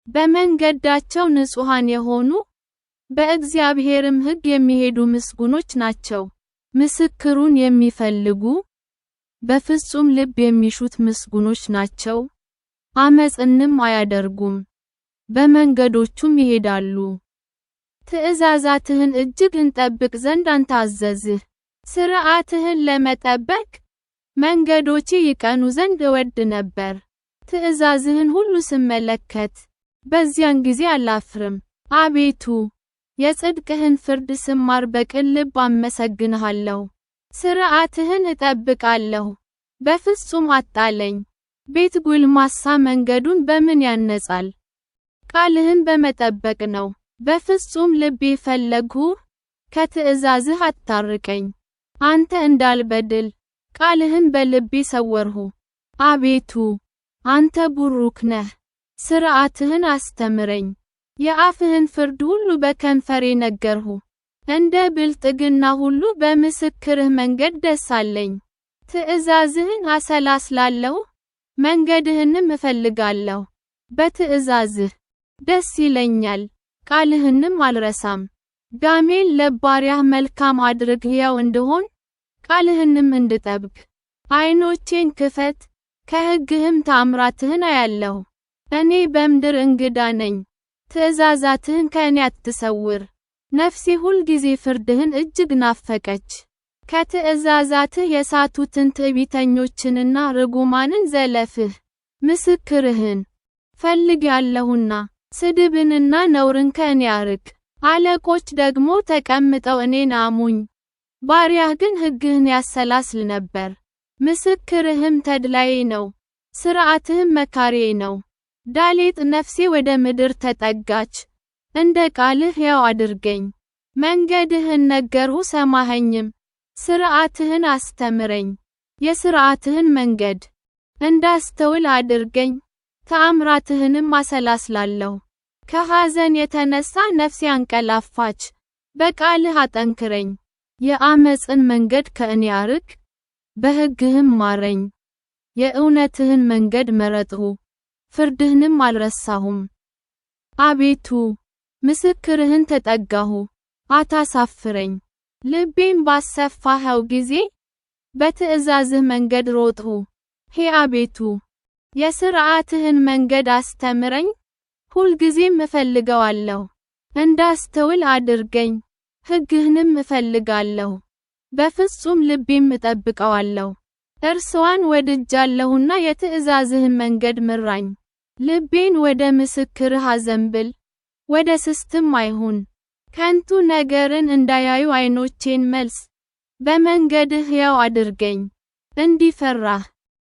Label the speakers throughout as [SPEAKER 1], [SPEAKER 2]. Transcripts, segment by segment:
[SPEAKER 1] በመንገዳቸው ንጹሐን የሆኑ፣ በእግዚአብሔርም ሕግ የሚሄዱ ምስጉኖች ናቸው። ምስክሩን የሚፈልጉ፣ በፍጹም ልብ የሚሹት ምስጉኖች ናቸው። ዓመፅንም አያደርጉም፣ በመንገዶቹም ይሄዳሉ። ትእዛዛትህን እጅግ እንጠብቅ ዘንድ አንተ አዘዝህ። ሥርዓትህን ለመጠበቅ፣ መንገዶቼ ይቀኑ ዘንድ እወድ ነበር። ትእዛዝህን ሁሉ ስመለከት፣ በዚያን ጊዜ አላፍርም። አቤቱ፣ የጽድቅህን ፍርድ ስማር በቅን ልብ አመሰግንሃለሁ። ሥርዓትህን እጠብቃለሁ፣ በፍጹም አትጣለኝ። ቤት ጎልማሳ መንገዱን በምን ያነጻል? ቃልህን በመጠበቅ ነው። በፍጹም ልቤ ፈለግሁህ፣ ከትእዛዝህ አታርቀኝ። አንተ እንዳልበድል፣ ቃልህን በልቤ ሰወርሁ። አቤቱ፣ አንተ ቡሩክ ነህ፣ ሥርዓትህን አስተምረኝ። የአፍህን ፍርድ ሁሉ በከንፈሬ ነገርሁ። እንደ ብልጥግና ሁሉ በምስክርህ መንገድ ደስ አለኝ። ትእዛዝህን አሰላስላለሁ፣ መንገድህንም እፈልጋለሁ። በትእዛዝህ ደስ ይለኛል፣ ቃልህንም አልረሳም። ጋሜል ለባሪያህ መልካም አድርግ ሕያው እንድሆን፣ ቃልህንም እንድጠብቅ። ዓይኖቼን ክፈት፣ ከሕግህም ተአምራትህን አያለሁ። እኔ በምድር እንግዳ ነኝ፣ ትእዛዛትህን ከእኔ አትሰውር። ነፍሴ ሁልጊዜ ፍርድህን እጅግ ናፈቀች። ከትእዛዛትህ የሳቱትን ትዕቢተኞችንና ርጉማንን ዘለፍህ። ምስክርህን ፈልጌአለሁና፣ ስድብንና ነውርን ከእኔ አርቅ። አለቆች ደግሞ ተቀምጠው እኔን አሙኝ፣ ባሪያህ ግን ሕግህን ያሰላስል ነበር። ምስክርህም ተድላዬ ነው፣ ሥርዓትህም መካሪዬ ነው። ዳሌጥ ነፍሴ ወደ ምድር ተጠጋች፣ እንደ ቃልህ ሕያው አድርገኝ። መንገድህን ነገርሁ ሰማኸኝም፣ ሥርዓትህን አስተምረኝ። የሥርዓትህን መንገድ እንዳስተውል አድርገኝ፣ ተአምራትህንም አሰላስላለሁ። ከሐዘን የተነሣ ነፍሴ አንቀላፋች፣ በቃልህ አጠንክረኝ። የዓመፅን መንገድ ከእኔ አርቅ፣ በሕግህም ማረኝ። የእውነትህን መንገድ መረጥሁ፣ ፍርድህንም አልረሳሁም። አቤቱ፣ ምስክርህን ተጠጋሁ፣ አታሳፍረኝ። ልቤን ባሰፋኸው ጊዜ፣ በትእዛዝህ መንገድ ሮጥሁ። ሄ አቤቱ፣ የሥርዓትህን መንገድ አስተምረኝ፣ ሁልጊዜም እፈልገዋለሁ። እንዳስተውል አድርገኝ፣ ሕግህንም እፈልጋለሁ። በፍጹም ልቤም እጠብቀዋለሁ። እርስዋን ወድጃለሁና የትእዛዝህን መንገድ ምራኝ። ልቤን ወደ ምስክርህ አዘንብል፣ ወደ ስስትም አይሁን። ከንቱ ነገርን እንዳያዩ ዓይኖቼን መልስ፣ በመንገድህ ሕያው አድርገኝ። እንዲፈራህ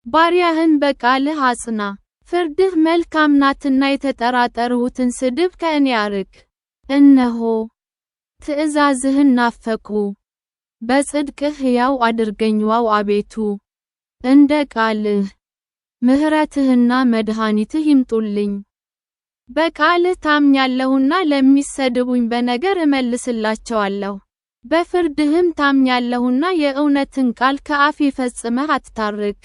[SPEAKER 1] ባሪያህን በቃልህ አጽና። ፍርድህ መልካም ናትና የተጠራጠርሁትን ስድብ ከእኔ አርቅ። እነሆ፣ ትእዛዝህን ናፈቅሁ፣ በጽድቅህ ሕያው አድርገኝ። ዋው አቤቱ፣ እንደ ቃልህ ምሕረትህና መድኃኒትህ ይምጡልኝ። በቃልህ ታምኛለሁና ለሚሰድቡኝ በነገር እመልስላቸዋለሁ። በፍርድህም ታምኛለሁና የእውነትን ቃል ከአፌ ፈጽመህ አትታርቅ።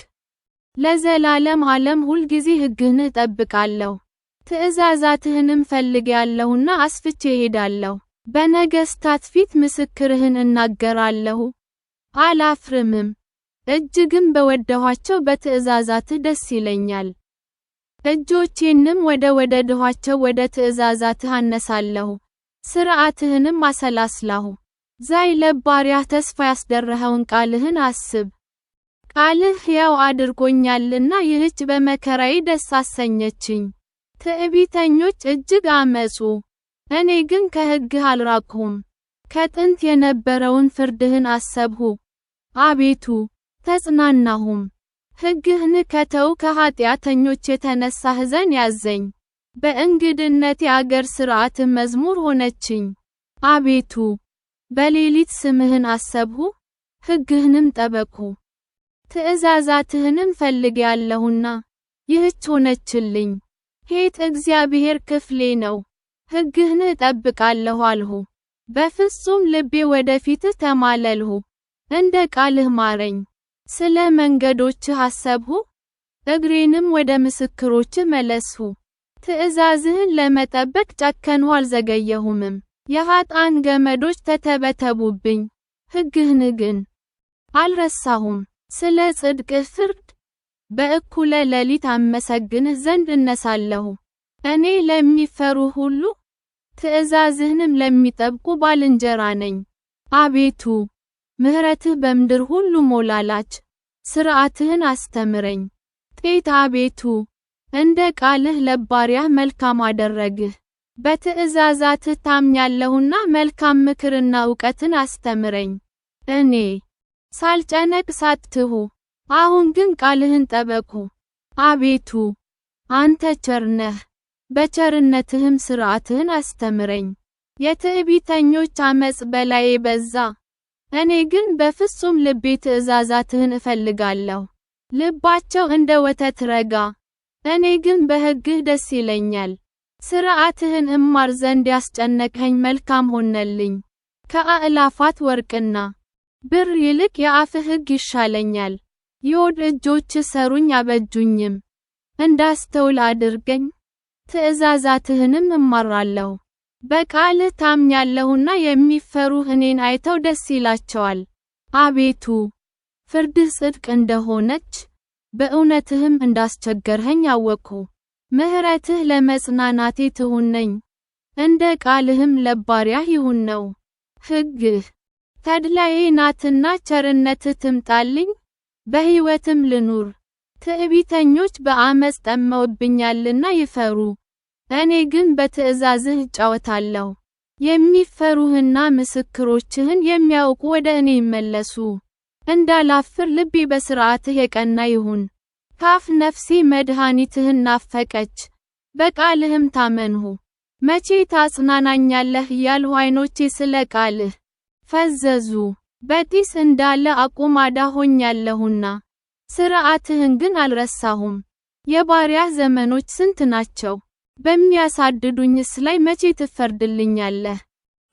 [SPEAKER 1] ለዘላለም ዓለም ሁልጊዜ ሕግህን እጠብቃለሁ። ትእዛዛትህንም ፈልጌአለሁና አስፍቼ እሄዳለሁ። በነገሥታት ፊት ምስክርህን እናገራለሁ፣ አላፍርምም። እጅግም በወደኋቸው በትእዛዛትህ ደስ ይለኛል። እጆቼንም ወደ ወደድኋቸው ወደ ትእዛዛትህ አነሳለሁ፣ ሥርዓትህንም አሰላስላሁ። ዛይ ለባሪያህ ተስፋ ያስደረኸውን ቃልህን አስብ። ቃልህ ሕያው አድርጎኛልና ይህች በመከራዬ ደስ አሰኘችኝ። ትዕቢተኞች እጅግ አመጹ፣ እኔ ግን ከሕግህ አልራቅሁም። ከጥንት የነበረውን ፍርድህን አሰብሁ፣ አቤቱ፣ ተጽናናሁም። ሕግህን ከተው ከኃጢአተኞች የተነሣ ሐዘን ያዘኝ። በእንግድነቴ አገር ሥርዓትህ መዝሙር ሆነችኝ። አቤቱ፣ በሌሊት ስምህን አሰብሁ፣ ሕግህንም ጠበቅሁ። ትእዛዛትህንም ፈልጌአለሁና፣ ይህች ሆነችልኝ። ሔት እግዚአብሔር ክፍሌ ነው፣ ሕግህን እጠብቃለሁ አልሁ። በፍጹም ልቤ ወደ ፊትህ ተማለልሁ፣ እንደ ቃልህ ማረኝ። ስለ መንገዶችህ አሰብሁ፣ እግሬንም ወደ ምስክሮችህ መለስሁ። ትእዛዝህን ለመጠበቅ ጨከንሁ አልዘገየሁምም። የኃጥአን ገመዶች ተተበተቡብኝ፣ ሕግህን ግን አልረሳሁም። ስለ ጽድቅህ ፍርድ በእኩለ ሌሊት አመሰግንህ ዘንድ እነሳለሁ። እኔ ለሚፈሩህ ሁሉ፣ ትእዛዝህንም ለሚጠብቁ ባልንጀራ ነኝ። አቤቱ፣ ምሕረትህ በምድር ሁሉ ሞላላች፣ ሥርዓትህን አስተምረኝ። ጤት አቤቱ፣ እንደ ቃልህ ለባሪያህ መልካም አደረግህ። በትእዛዛትህ ታምኛለሁና መልካም ምክርና እውቀትን አስተምረኝ። እኔ ሳልጨነቅ ሳትሁ፣ አሁን ግን ቃልህን ጠበቅሁ። አቤቱ፣ አንተ ቸር ነህ፣ በቸርነትህም ሥርዓትህን አስተምረኝ። የትዕቢተኞች ዓመፅ በላዬ በዛ፣ እኔ ግን በፍጹም ልቤ ትእዛዛትህን እፈልጋለሁ። ልባቸው እንደ ወተት ረጋ፣ እኔ ግን በሕግህ ደስ ይለኛል። ሥርዓትህን እማር ዘንድ ያስጨነቅኸኝ መልካም ሆነልኝ። ከአእላፋት ወርቅና ብር ይልቅ የአፍህ ሕግ ይሻለኛል። የወድ እጆችህ ሠሩኝ አበጁኝም። እንዳስተውል አድርገኝ፣ ትእዛዛትህንም እማራለሁ። በቃልህ ታምኛለሁና የሚፈሩህ እኔን አይተው ደስ ይላቸዋል። አቤቱ፣ ፍርድህ ጽድቅ እንደሆነች፣ በእውነትህም እንዳስቸገርኸኝ አወቅሁ። ምሕረትህ ለመጽናናቴ ትሁነኝ፣ እንደ ቃልህም ለባሪያህ ይሁን ነው። ሕግህ ተድላዬ ናትና ቸርነትህ ትምጣልኝ፣ በሕይወትም ልኑር። ትዕቢተኞች በዓመፅ ጠመውብኛልና ይፈሩ፣ እኔ ግን በትእዛዝህ እጫወታለሁ። የሚፈሩህና ምስክሮችህን የሚያውቁ ወደ እኔ ይመለሱ። እንዳላፍር ልቤ በሥርዓትህ የቀና ይሁን። ካፍ ነፍሴ መድኃኒትህን ናፈቀች፣ በቃልህም ታመንሁ። መቼ ታጽናናኛለህ እያልሁ ዓይኖቼ ስለ ቃልህ ፈዘዙ። በጢስ እንዳለ አቁማዳ ሆኛለሁና፣ ሥርዓትህን ግን አልረሳሁም። የባሪያህ ዘመኖች ስንት ናቸው? በሚያሳድዱኝስ ላይ መቼ ትፈርድልኛለህ?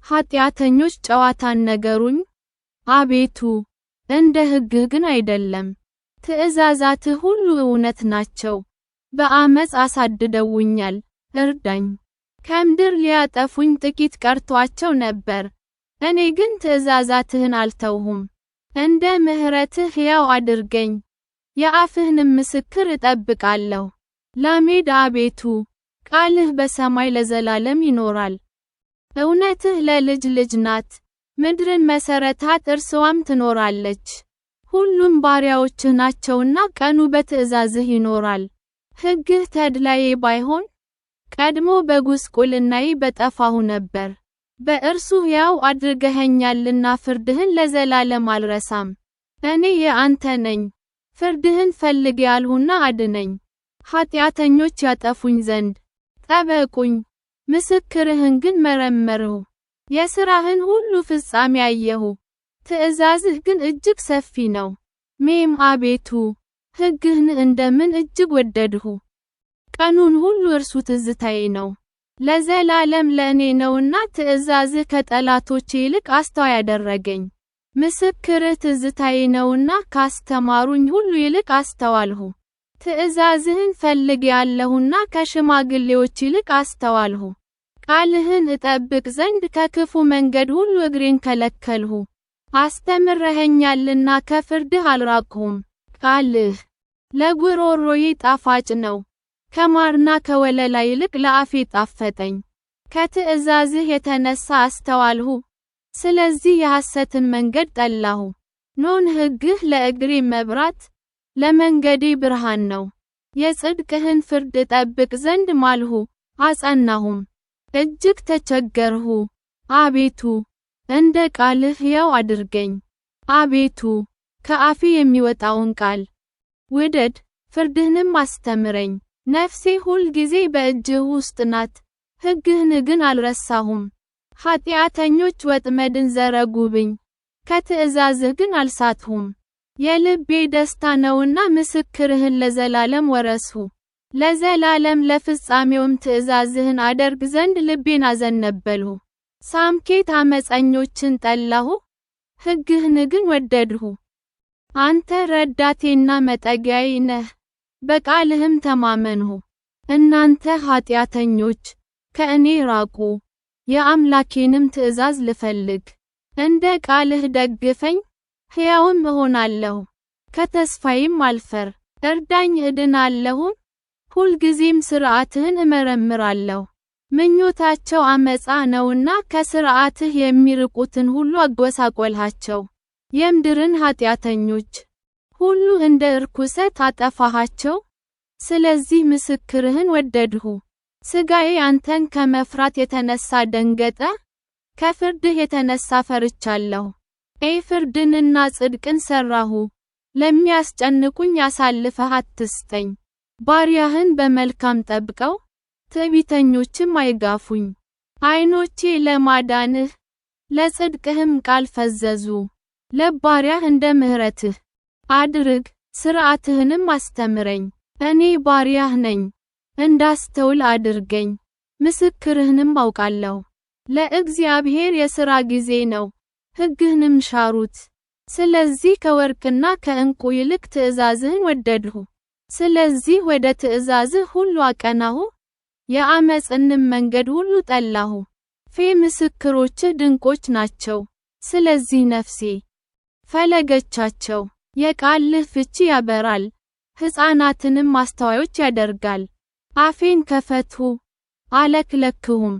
[SPEAKER 1] ኃጢአተኞች ጨዋታን ነገሩኝ፣ አቤቱ፣ እንደ ሕግህ ግን አይደለም። ትእዛዛትህ ሁሉ እውነት ናቸው። በዓመፅ አሳድደውኛል፣ እርዳኝ። ከምድር ሊያጠፉኝ ጥቂት ቀርቷቸው ነበር፣ እኔ ግን ትእዛዛትህን አልተውሁም። እንደ ምሕረትህ ሕያው አድርገኝ፣ የአፍህንም ምስክር እጠብቃለሁ። ላሜድ አቤቱ፣ ቃልህ በሰማይ ለዘላለም ይኖራል። እውነትህ ለልጅ ልጅ ናት፣ ምድርን መሠረታት እርስዋም ትኖራለች። ሁሉም ባሪያዎችህ ናቸውና ቀኑ በትእዛዝህ ይኖራል። ሕግህ ተድላዬ ባይሆን፣ ቀድሞ በጉስቁልናዬ በጠፋሁ ነበር። በእርሱ ሕያው አድርገኸኛልና ፍርድህን ለዘላለም አልረሳም። እኔ የአንተ ነኝ፣ ፍርድህን ፈልጌአለሁና አድነኝ። ኃጢአተኞች ያጠፉኝ ዘንድ ጠበቁኝ፣ ምስክርህን ግን መረመርሁ። የሥራህን ሁሉ ፍጻሜ አየሁ፣ ትእዛዝህ ግን እጅግ ሰፊ ነው። ሜም አቤቱ፣ ሕግህን እንደምን እጅግ ወደድሁ! ቀኑን ሁሉ እርሱ ትዝታዬ ነው። ለዘላለም ለእኔ ነውና ትእዛዝህ ከጠላቶቼ ይልቅ አስተዋይ አደረገኝ። ምስክርህ ትዝታዬ ነውና ካስተማሩኝ ሁሉ ይልቅ አስተዋልሁ። ትእዛዝህን ፈልጌአለሁና ከሽማግሌዎች ይልቅ አስተዋልሁ። ቃልህን እጠብቅ ዘንድ ከክፉ መንገድ ሁሉ እግሬን ከለከልሁ። አስተምረኸኛልና ከፍርድህ አልራቅሁም። ቃልህ ለጉሮሮዬ ጣፋጭ ነው፣ ከማርና ከወለላ ይልቅ ለአፌ ጣፈጠኝ። ከትእዛዝህ የተነሣ አስተዋልሁ፣ ስለዚህ የሐሰትን መንገድ ጠላሁ። ኖን ሕግህ ለእግሬ መብራት፣ ለመንገዴ ብርሃን ነው። የጽድቅህን ፍርድ እጠብቅ ዘንድ ማልሁ፣ አጸናሁም። እጅግ ተቸገርሁ፣ አቤቱ፣ እንደ ቃልህ ሕያው አድርገኝ። አቤቱ፣ ከአፌ የሚወጣውን ቃል ውደድ፣ ፍርድህንም አስተምረኝ። ነፍሴ ሁል ጊዜ በእጅህ ውስጥ ናት፣ ሕግህን ግን አልረሳሁም። ኃጢአተኞች ወጥመድን ዘረጉብኝ፣ ከትእዛዝህ ግን አልሳትሁም። የልቤ ደስታ ነውና ምስክርህን ለዘላለም ወረስሁ። ለዘላለም ለፍጻሜውም ትእዛዝህን አደርግ ዘንድ ልቤን አዘነበልሁ። ሳምኬት ዓመፀኞችን ጠላሁ፣ ሕግህን ግን ወደድሁ። አንተ ረዳቴና መጠጊያዬ ነህ፣ በቃልህም ተማመንሁ። እናንተ ኃጢአተኞች፣ ከእኔ ራቁ፣ የአምላኬንም ትእዛዝ ልፈልግ። እንደ ቃልህ ደግፈኝ፣ ሕያውም እሆናለሁ፣ ከተስፋዬም አልፈር። እርዳኝ እድናለሁም፣ ሁልጊዜም ሥርዓትህን እመረምራለሁ። ምኞታቸው ዓመፃ ነውና ከሥርዓትህ የሚርቁትን ሁሉ አጎሳቆልሃቸው። የምድርን ኃጢአተኞች ሁሉ እንደ ርኩሰት አጠፋሃቸው። ስለዚህ ምስክርህን ወደድሁ። ሥጋዬ አንተን ከመፍራት የተነሣ ደንገጠ፣ ከፍርድህ የተነሣ ፈርቻለሁ። ፍርድንና ጽድቅን ሠራሁ፣ ለሚያስጨንቁኝ አሳልፈህ አትስጠኝ። ባሪያህን በመልካም ጠብቀው፣ ትዕቢተኞችም አይጋፉኝ። ዓይኖቼ ለማዳንህ፣ ለጽድቅህም ቃል ፈዘዙ። ለባሪያህ እንደ ምሕረትህ አድርግ፣ ሥርዓትህንም አስተምረኝ። እኔ ባሪያህ ነኝ፣ እንዳስተውል አድርገኝ፣ ምስክርህንም አውቃለሁ። ለእግዚአብሔር የሥራ ጊዜ ነው፣ ሕግህንም ሻሩት። ስለዚህ ከወርቅና ከዕንቁ ይልቅ ትእዛዝህን ወደድሁ። ስለዚህ ወደ ትእዛዝህ ሁሉ አቀናሁ፣ የዓመፅንም መንገድ ሁሉ ጠላሁ። ምስክሮችህ ድንቆች ናቸው፣ ስለዚህ ነፍሴ ፈለገቻቸው። የቃልህ ፍቺ ያበራል፣ ሕፃናትንም አስተዋዮች ያደርጋል። አፌን ከፈትሁ፣ አለክለክሁም፣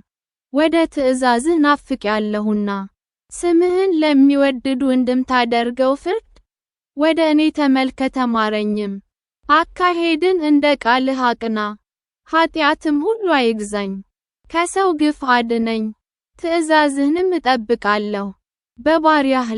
[SPEAKER 1] ወደ ትእዛዝህ ናፍቄአለሁና። ስምህን ለሚወድዱ እንደምታደርገው ፍርድ፣ ወደ እኔ ተመልከተ ማረኝም። አካሄድን እንደ ቃልህ አቅና፣ ኃጢአትም ሁሉ አይግዛኝ። ከሰው ግፍ አድነኝ፣ ትእዛዝህንም እጠብቃለሁ። በባሪያህ